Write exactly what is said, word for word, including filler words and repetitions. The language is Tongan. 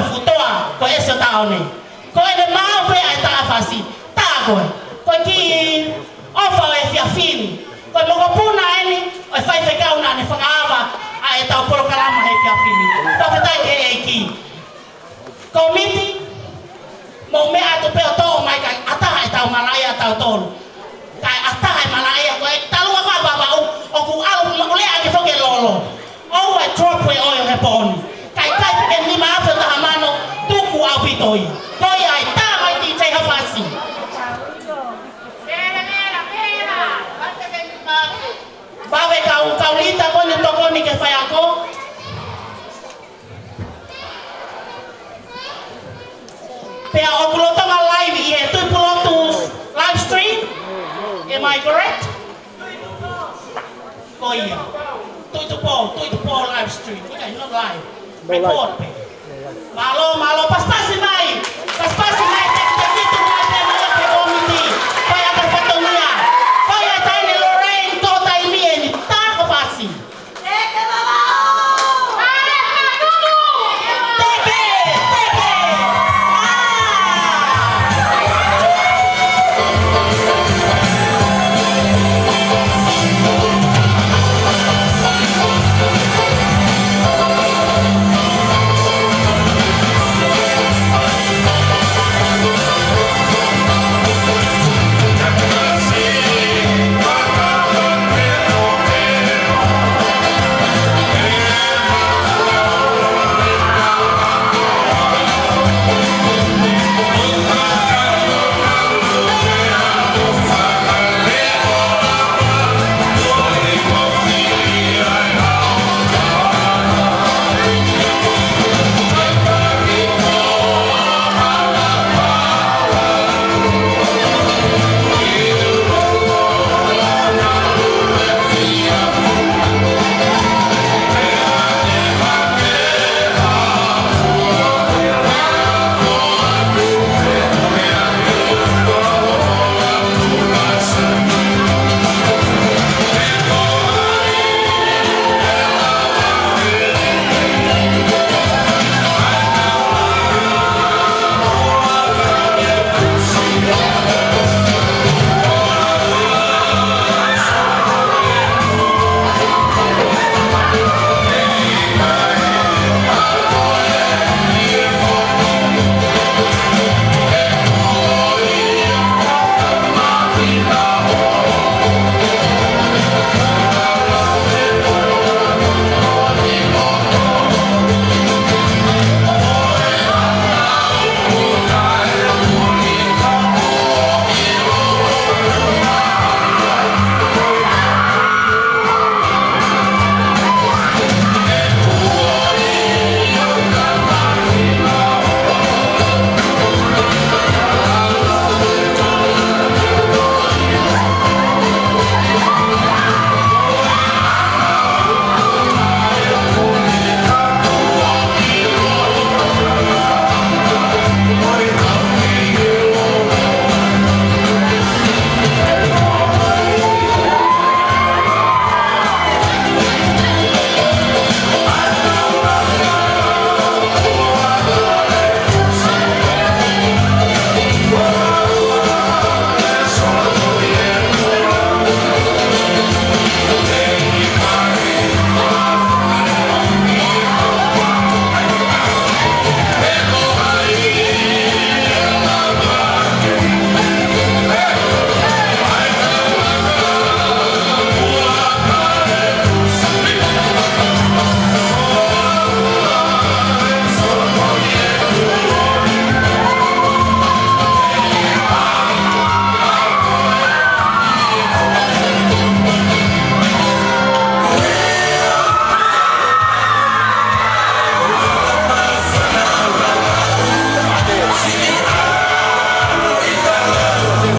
futoa ko e ʻEsi ʻo Taʻone. Ko ʻene maau pē ʻa e Taʻafasi. Tā ko ē. Ko e kiʻi ʻofa ʻo e efiafi ni. Ko e mokopuna eni ʻo e faifekau naʻa ne fakaava ʻa ʻetau polokalama he efiafi ni. Fakafetaʻi ki he ʻEiki. Kōmiti, mou meʻa atu pē ʻo toʻo mai kae ʻatā ʻetau malaʻia ʻatautolu. Kae ʻatā e malaʻia ko e talu ʻa Vavaʻu, ʻoku ʻalu maʻu lea ake foki e lolo. ʻOua ʻe drop e ʻoe ʻo he pō ni. Kae kai pē ke nima afe taha mano, tuku ʻaupito ia. Ko ia ai tā mai ki he Taʻafasi. Vave kau, kau Lita ko eni tokoni ki he faiako. Pea ʻoku lolotonga live ʻi he Tuʻipulotu live stream. Am I correct? Ko ia. Tuʻitupou, Tuʻitupou live stream. Ko ia, not live. No live. Record pē.